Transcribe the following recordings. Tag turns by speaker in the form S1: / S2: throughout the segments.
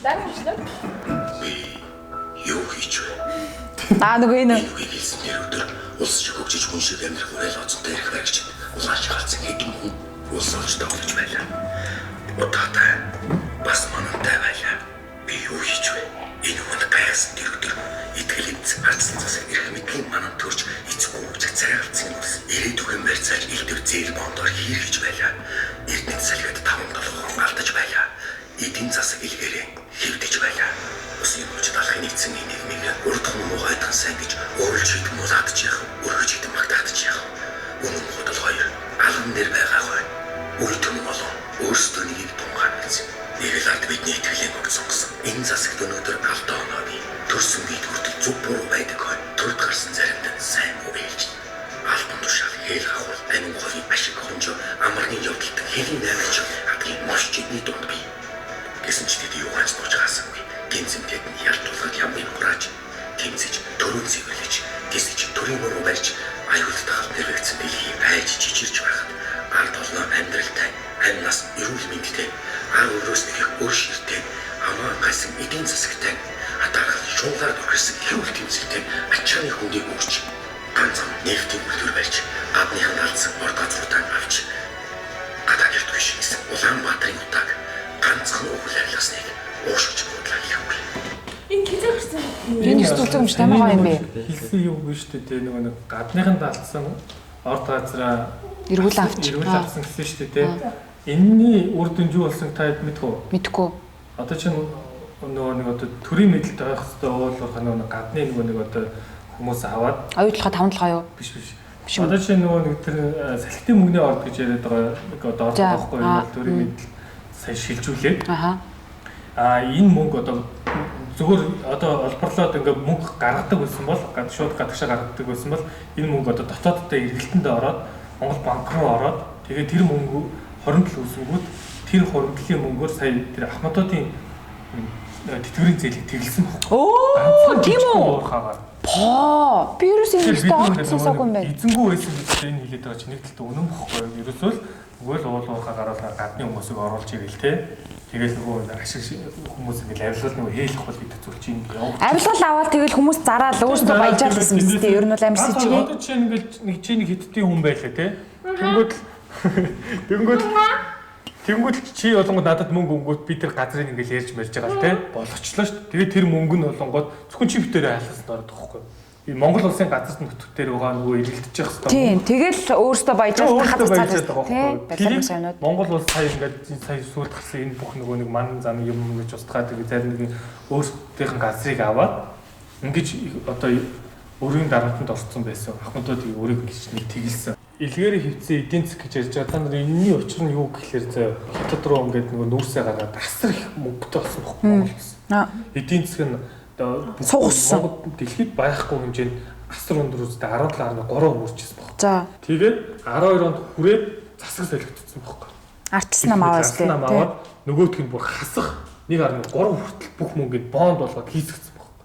S1: Дараа нь.
S2: Би юу хийж вэ?
S3: Аа нөгөө энэ
S2: Энэ үгийг хэлсэн тэр өдөр улс шиг хөгжиж хүн шиг амьдрах үрээл оцонтой ирэх байх чинь улаан шиг алдсан хэдэн хүн улс олж тоглож байлаа. Удаатай бас манантай байлаа. Би юу хийж вэ? Энэ хүн гайхсан тэр өдөр итгэл эзэн хардсан засаг эрх мэдлийн манан төрж эцэг хөгжих цай алдсан юм улс ирээдүйн барьцааж элдв зээл бондоор хийрхэж байлаа. Эрдэнэт салхид таван долгон алдаж байлаа. Эдийн засаг илгээрээ хэвдэж байлаа. Усын хурж далахын нэгдсэн нийгмийг урд хүн муухайдан сайн гэж өөрлөж ид мулаадж яах, өргөж ид магтаадж яах. Үнэн худал хоёр алан дээр байгаа хой. Үр төм болон өөрсдөө нэгийг тунгаан гэсэн. Нэг л ард бидний итгэлийн огт сонгосон. Энэ засагт өнөөдөр алдаа оноо бий. Төрсөн бид хүртэл зөв буруу байдаг хой. Төрд гарсан заримд нь сайн муу ээлж. Албан тушаал хээл хахуул амин ховын ашиг хонжоо амарны явдалд хэлийн наймаач хадгийн мош жидний дунд бий. Гэсэн ч тэд юугаач нууж хаасангүй. Гинзэн тэдэнд ялт тулгад ямыг хурааж, тэмцэж, төрөн цэвэрлэж, гисэж, төрийн мөрөө барьж, аюулт тахал нэрвэгдсэн дэлхийг айж чичирч байхад ард олноо амьдралтай, амь нас эрүүл мэндтэй, ар өрөөс нэгэх өр ширтэй, амаа гайсан эдийн засагтай, атаархал шунлаар дөрхөрсөн хэрүүл тэмцэлтэй ачааны хүндийг өгч, ганцхан нефтийн үйлдвэр барьж, гадныхан алдсан орд газруудаа авч, гадаа гэрт биш гэсэн Улаанбаатарын утааг ганцхан өвөл арилгасныг уушгиж буудлаа хэлэхгүй.
S1: Энэ хизээ гарсан.
S3: Энэ их зүлэг юм шиг амар гоё юм бэ.
S4: Хэлсэн юу гэж шүү дээ нөгөө нэг гадныханд алдсан орд газраа
S3: Эргүүл авч.
S4: Эргүүл авсан гэсэн шүү дээ. Энэний үр дүнд юу болсон та хэд мэдэх үү?
S3: Мэдхгүй.
S4: Одоо чинь нөгөө нэг одоо төрийн мэдлэлд ойх хэвээр уулуурхаа нөгөө нэг гадны нөгөө нэг одоо хүмүүс аваад
S3: Оюутлахаа таван толгой юу?
S4: биш биш.
S3: Биш үү?
S4: Одоо чинь нөгөө нэг тэр салхитын мөнгөний орд гэж яриад байгаа нэг одоо орд
S3: За,
S4: байхгүй юу?
S3: аа,
S4: Төрийн мэдэл сая шилжүүлээд
S3: Аха.
S4: А энэ мөнгө одоо зүгээр одоо олборлоод ингээ мөнгө гаргадаг байсан бол шууд гадагшаа гаргадаг байсан бол энэ мөнгө одоо дотооддоо эргэлтэндээ ороод Монгол банк руу ороод тэгээ тэр мөнгө хоримтл үүсэнгүүт тэр хоримтлын мөнгөөр сая тэр Ахмадуудын тэтгэврийн зээлийг тэглэсэн байхгүй.
S3: Оо, тийм үү?
S4: Уурхаагаар.
S3: Поо. Би ерөөс энэ
S4: Тэгэхээр бид
S3: өстө
S4: нар
S3: огт сонсоогүй юм байна.
S4: Эзэнгүү байсан гэж энэ хэлээд байгаа чинь нэг талд үнэн бохгүй юу? Ерөөсөө л нөгөө л уул уурхаа гаруулаад гадны хүмүүсийг оруулж ирэл те. Тэгэл нөгөө ашиг хүмүүс ингээл авилгал нөгөө хээлэх бол гэдэг зүйл чинь ингээ явж.
S3: Авилгал аваад тэгэл хүмүүс зараал өөрсдөө баяжаал гэсэн мэт те. Ер нь бол амар сэжигээ.
S4: Одоо чинь ингээл нэг чинь нэг хиттийн хүн байлаа те. Тэнгүүд л тэнгүүд л тэнгүүд л чи болонгод надад мөнгө өнгөт би тэр газрыг ингээл ярьж мэрж байгаа л те. Болгочлоо шүү дээ. Тэгээд тэр мөнгө нь болонгод зөвхөн чи битэрээ халаасанд ороод байгаа байхгүй юу? Монгол улсын газар нутг дээр байгаа нөгөө эргэлдэж явах хэрэгтэй.
S3: Тийм, тэгэл өөрсдөө баяжаал тахад
S4: баяжаад
S3: буцаад
S4: байгаа
S3: тий.
S4: байхгүй юу?
S3: Балиар
S4: Тэрийг
S3: саянууд.
S4: Монгол улс сая ингээд сая сүүлд гарсан энэ бүх нөгөө нэг ман зам юм гэж устгаад тэгээ зарим нэг өөрсдийнх нь газрыг аваад ингэж одоо өрийн дарамтанд орцсон байсан. Ахмадуудыг өрийг ингэж нэг тэгэлсэн. Илгээрээ хөвцөн эдийн засаг гэж ярьж байгаа. Та нар энэний учир нь юу гэхлээр заяа хятад руу ингээд нөгөө нүүрсээ гаргаад асар их мөнгөтэй болсон байхгүй Монгол улс.
S3: Аа.
S4: Эдийн засаг нь одоо бүх
S3: Суугссан.
S4: Монгол дэлхийд байхгүй хэмжээнд асар өндөр үздэг 17.3 хүрчихсэн баг.
S3: За,
S4: Тэгээд 12 онд хүрээд засаг солигдсон байхгүй.
S3: ардчсан нам аваас
S4: Ардчсан нам аваад нөгөөх нь бүр хасах 1.3 хүртэл бүх мөнгийг бонд болгоод хийсгэсэн байхгүй.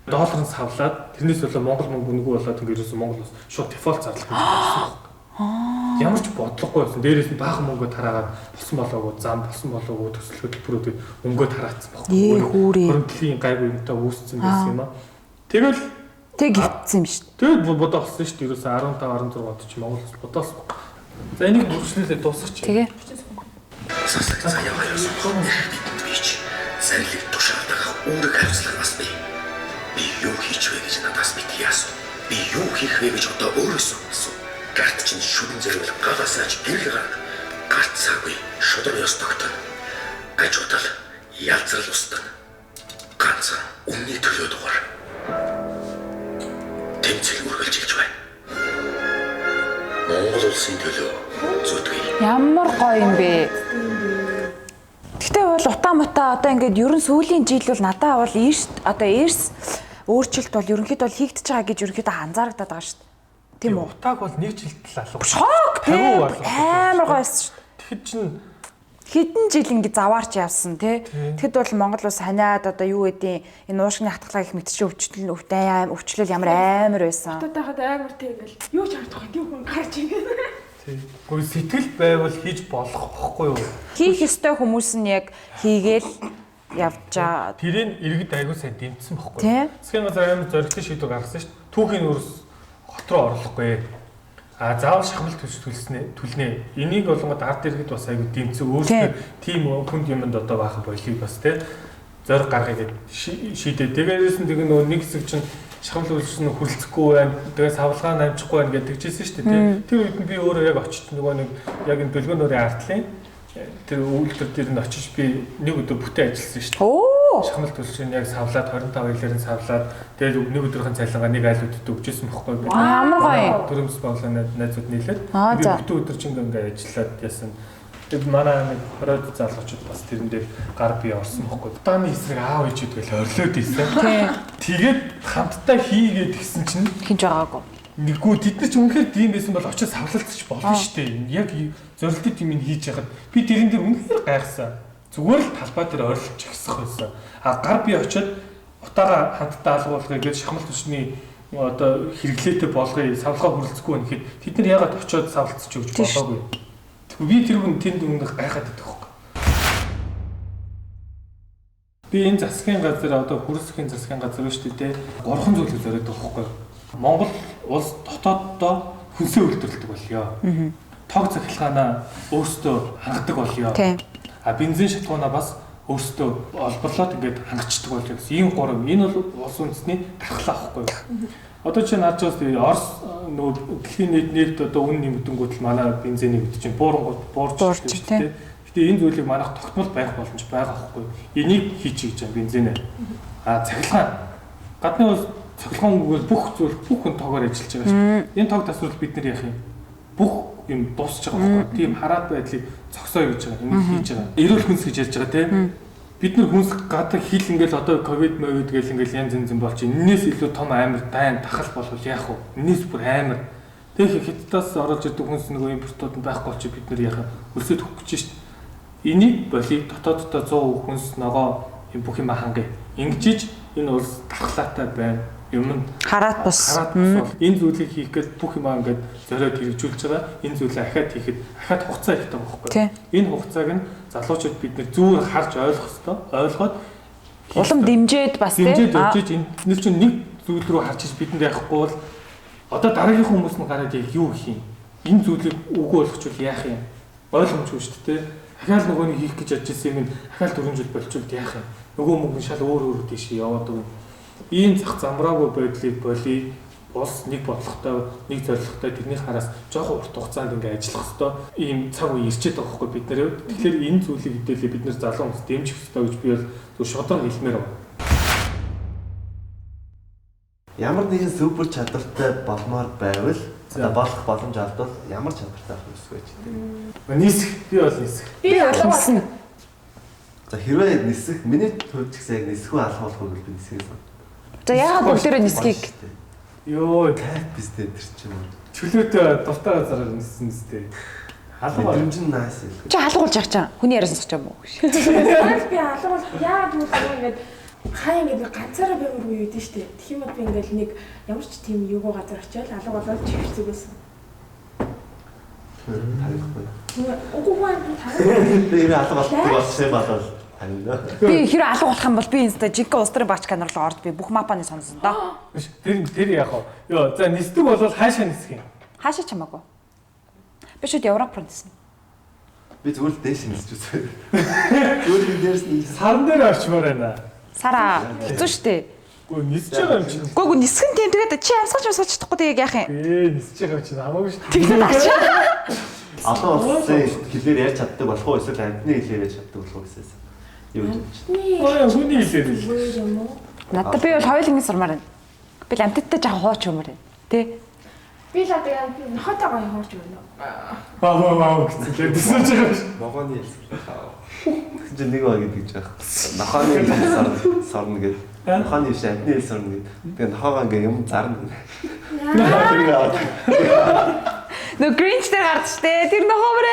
S4: Доллар нь савлаад тэрнээс болоо Монгол мөнгө үнэгүй болоод ингээд ерөөсөн Монгол улс шууд дефолт зарлах гэж болсон байхгүй. Ямар ч бодлогогүй байсан. Дээрээс нь баахан мөнгө тараагаад болсон болоогүй зам болсон болоогүй төсөл хөтөлбөрүүдэд мөнгө тараацсан байхгүй.
S3: Ээ, хүүрээ.
S4: Хөрөнгөлийн гайгүй юмтай үүссэн байсан юм аа. Тэгэл
S3: Тэг гівцсэн юм шүү дээ.
S4: Тэгэл бодоо болсон шүү дээ. Ерөөсөө 15 16 онд чи Монгол улс бодоо болсон. За энийг бүрчлүүлээ дуусгачих.
S3: Тэгээ.
S2: Засаг заяа хоёр сонгох бидэнд бийч. Зарлиг тушаалдах үүрэг хариуцлага бас бий. Би юу хийж вэ гэж надаас битгий асуу. Би юу хийх вэ гэж одоо өөрөөсөө асуу. Гарт чинь шүдэн зэрвэл галаасаач гэрэл гарга. Гарцаагүй шудраг ёс тогтоно. Гажуудал ялзрал устгана. Ганцхан өмнөний төлөө дугаар. Тэмцэл үргэлжилж байна. Монгол улсын төлөө зүтгэе.
S3: Ямар гоё юм бэ? Гэтэ бол утаа мутаа одоо ингээд ерөн сүүлийн жил бол надад бол эрс одоо эрс өөрчлөлт бол ерөнхийдөө бол хийгдэж байгаа гэж ерөнхийдөө анзаарагдаад байгаа шүү дээ. Тийм үү?
S4: Утааг бол нэг жилд л алга.
S3: Шок тийм
S4: 50% алга.
S3: амар гоё байсан шүү дээ.
S4: Тэгэхэд чинь
S3: Хэдэн жил ингээд заваарч явсан тий. Тэгэхэд бол Монгол улс ханиад одоо юу гэдیں энэ уушгины хатгалаа гэх мэт чи өвчлөл өвтэй өвчлөл ямар амар байсан.
S1: Одоо тахад амар тийм ингээл юу ч харагдахгүй тийм хүн гарч ирнэ.
S4: тий. Гүн сэтгэл байвал хийж болох бохгүй юу?
S3: Хийх ёстой хүмүүс нь яг хийгээл явж байгаа.
S4: Тэрийг иргэд аягүй сайн дэмжсэн бохгүй.
S3: Тийм.
S4: Засгийн газар амар зоригтой шийдвэр гаргасан шүү дээ. Түүхийн нүүрс хот руу орлохгүй. А заавал шахмал төлснө төлнө. Энийг болонгод ард иргэд бас аягүй дэмжсэн. Өөрсдөө тийм хүнд юмд одоо баахан болиг бас тий зориг гаргая гэд шийдээ. Тэгээрээс нь тэгээ нөгөө нэг хэсэг чинь шахмал үйлчлэн хүрэлцэхгүй байна. Тэгээ савлгаа намжихгүй байна гэдэг чийсэн шүү дээ тий. Тэр үед нь би өөрөө яг очиж нөгөө нэг яг энэ бэлгүүн нүрийн ардлын тэр үйлдвэр дээр нь очиж би нэг өдөр бүтэн ажилласан шүү дээ. Шахмал төлшин яг савлаад 25 хэлээр нь савлаад тэгээд нэг өдрийнхэн цалингаа нэг айл үдтэй өгчээсэн бохгүй.
S3: Амар гоё.
S4: Төрөмс боглоо найзууд нийлээд би бүтэн өдөр чинь ингээ ажиллаад яасан. Тэгээд манай нэг 20 залуучууд бас тэрэн дээр гар бие орсон бохгүй. Удааны эсрэг аав ээжүүд гэл орлоод исэн. Тэгээд хамтдаа хийгээд гисэн чинь
S3: хинж байгаагүй.
S4: Нэггүй тэд нар ч үнэхээр тийм байсан бол очиж савлалцчих болно шүү дээ. Яг зорилттой юм хийж яхад би тэрэн дээр үнэхээр гайхсан. Зүгээр л талбай дээр орилж ихсэх байсан. А гар би очиод утаагаа хамтдаа алгуулгая гэж шахмал түвшний одоо хэрэглээтэй болгоё, савлгаа хүрэлцэхгүй байна гэхэд тэд нар ягаад очиод савлцчих өгч болоогүй. Тэгвэл би тэр хүн тэнд өмнөх гайхаад идэх байхгүй. Би энэ засгийн газар одоо хүрэлцэхийн засгийн газар шүү дээ. Гурван зүйлийг зориод байгаа байхгүй. Монгол улс дотооддоо хүнсээ үйлдвэрлэдэг болёо. Тог цахилгаанаа өөрсдөө хангадаг болёо. А бензин шатгуунаа бас өөрсдөө олборлоод ингээд хангацдаг болёо гэсэн. Ийм гурав. Энэ бол улс үндэсний дархлаа байхгүй юу? Одоо чи харж байгаа Орос нөгөө дэлхийн нийт нефть одоо үн нэмэгдэнгүүт л манай бензиний үд чинь буурангууд буурч шүү дээ. Гэтэ энэ зүйлийг манайх тогтмол байх боломж байгаа байхгүй юу? Энийг хийчих гэж байна бензинээ. А цахилгаан. Гадны улс цахилгаан үгээр бүх зүйл бүх хүн тоогоор ажиллаж байгаа шүү. Энэ тог тасвал бид нар яах юм? Бүх юм дуусч байгаа байхгүй. Тийм хараат байдлыг зогсооё гэж байгаа. Энийг хийж байгаа. Эрүүл хүнс гэж ярьж байгаа тийм. Бид нар хүнс гадаа хил ингээл одоо ковид мовид гэл ингээл янз янз юм болч энээс илүү том амар дайн дахал болвол яах вэ? Энээс бүр амар. Тэгэхээр хятадаас оруулж ирдэг хүнс нөгөө импортууд нь байхгүй болчих бид нар яах вэ? Өлсөд өгөх гэж шүү дээ. Энийг болиг дотооддоо 100% хүнс ногоо юм бүх юм хангая. Ингэжиж энэ улс дархлаатай байна. Юм
S3: хараат бус.
S4: Энэ зүйлийг хийх гээд бүх юм ингээд зориод хэрэгжүүлж байгаа. Энэ зүйлээ ахаад хийхэд ахаад хугацаа ихтэй байгаа байхгүй. Энэ хугацааг нь залуучууд бид нэр зүгээр харж ойлгох ёстой. Ойлгоод
S3: улам дэмжиж бас тийм.
S4: Дэмжиж өгчээж энэ чинь нэг зүйл рүү харж бидэнд яахгүй бол одоо дараагийн хүмүүс нь гараад яг юу хийх юм? Энэ зүйлийг үгүй болгочвол яах юм? Ойлгомжгүй шүү дээ. Ахаал нөгөө нэг хийх гэж бодож исэн юм ахаал 4 жил болчихвол яах юм? Нөгөө мөнгө нь шал өөр өөр тийш яваад өгнө. Ийм зах замраагүй байдлыг болий улс нэг бодлоготой, нэг зорилготой тэрний хараас жоохон урт хугацаанд ингээ ажиллах хэвээр ийм цаг үе ирчээд байгаа байхгүй бид нар. Тэгэхээр энэ зүйлийг хэдүүлээ бид нар залуу хүмүүс дэмжих хэвээр гэж би бол зөв шудраг хэлмээр байна.
S5: Ямар нэгэн супер чадвартай болмоор байвал одоо болох боломж алдвал ямар чадвартай байх вэ гэж тийм.
S4: Нисэх би бол нисэх.
S3: Би бол нисэх.
S5: За хэрвээ нисэх миний хувьд ч гэсэн яг нисэх үү алах болох уу гэж би нисэхээ сан.
S3: За яагаад бүгдээрээ нисхийг?
S4: Йоо,
S5: кайф бистэй тэр чинь.
S4: Чөлөөтэй дуртай газараар ниссэн нэстэй. Халуун
S5: мэдрэмж нь nice юм.
S3: Чи халуугуулж яах чам? Хүний яриа сонсох юм уу?
S1: Би халуугуул яагаад гэвэл ингээд хаа ингээд ганцаараа баймар үе үүдэн штэ. Тэгэх юм бол би ингээд нэг ямар ч тийм юугүй газар очиод алга болоод чихвэрцэг байсан.
S5: Тарихгүй.
S1: Үгүй хүн тарихгүй.
S5: Би алга болдог болчих юм болол.
S3: Би хэрэг алга болох юм бол би инста жинхэнэ улс төрийн багч канал руу орж би бүх мапаны сонсон доо.
S4: Биш тэр яг уу. Йоо за нисдэг бол хаашаа нисэх юм?
S3: Хаашаа ч хамаагүй. Би шууд Европ руу ниснэ.
S5: Би зүгээр л дээш нисэж үзье. Зүгээр би дээрс нис.
S4: Саран дээр очимоор байна.
S3: Сараа хэцүү шттэ.
S4: Үгүй нисэж байгаа юм чинь.
S3: Үгүй нисэх нь тийм тэгээд чи амьсгалж чадахгүй тэгээд яах юм?
S4: Нисэж байгаа юм чинь хамаагүй шүү.
S3: Тэгээд ачаа.
S5: Олон улсын хэлээр ярьж чаддаг болох уу эсвэл амьтны хэлээр ярьж чаддаг болох уу гэсээс. Юу гэж бодож
S4: байна? Хүний хэлээр л.
S3: Надад би бол хоёулангийн сурмаар байна. Би л амьтадтай жоохон хууч юмар байна. Тэ?
S1: Би л одоо нохойтой гоё хуурч өгнө.
S4: Вау вау вау гэсэн төсөөлж байгаа юм.
S5: Ногооны хэл. Тэгсэн чинь нэг баг гэдэг жаах. Нохооны хэл сорно гэдэг. Нохооны биш амьтны хэл сорно гэдэг. Тэгээ нохоогоо ингээ юм зарна. Тэр аваад.
S3: Нөө Grinch дээр гард штэ. Тэр нохоо бүр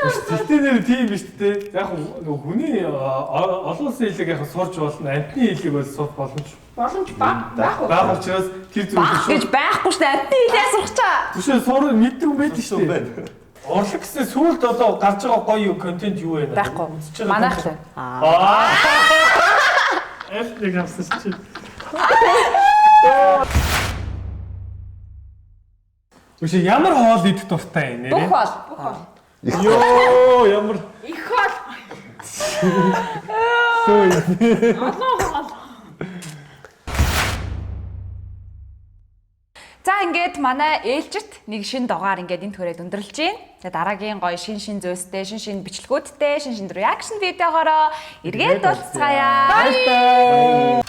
S4: Тэгтээ нэр тийм биш үү? Яг нөгөө хүний олон улсын хэлийг яг сурч болно, амьтны хэлийг бол сурах боломж
S1: байх.
S4: Байх учраас тэр зүйлийг
S3: гэж байхгүй штэ. Амьтны хэлээ сурах чаа.
S4: Түшээ сур мэддэг юм байдаг штэ. Урлаг гэсэн сүүлд одоо гарч байгаа гоё контент юу вэ?
S3: Байхгүй.
S4: Үзэж байгаа
S3: Манайх л.
S4: контент.
S3: Аа.
S4: Аль нэг авсан чи. Үгүй ямар хоол идэх дуртай юм нэрээ?
S3: Бүх бол.
S4: Йоо, ямар
S1: Их хоол.
S4: сүү.
S1: Олон хоол.
S3: За ингээд манай ээлжит нэг шин дугаар ингээд энэ төрөд өндөрлөж байна. Тэгээ дараагийн гоё шин шин зүйлстэй, шин шин бичлэгүүдтэй, шин шин reaction видеогоороо эргээд уулзцаая.
S4: Баярлалаа.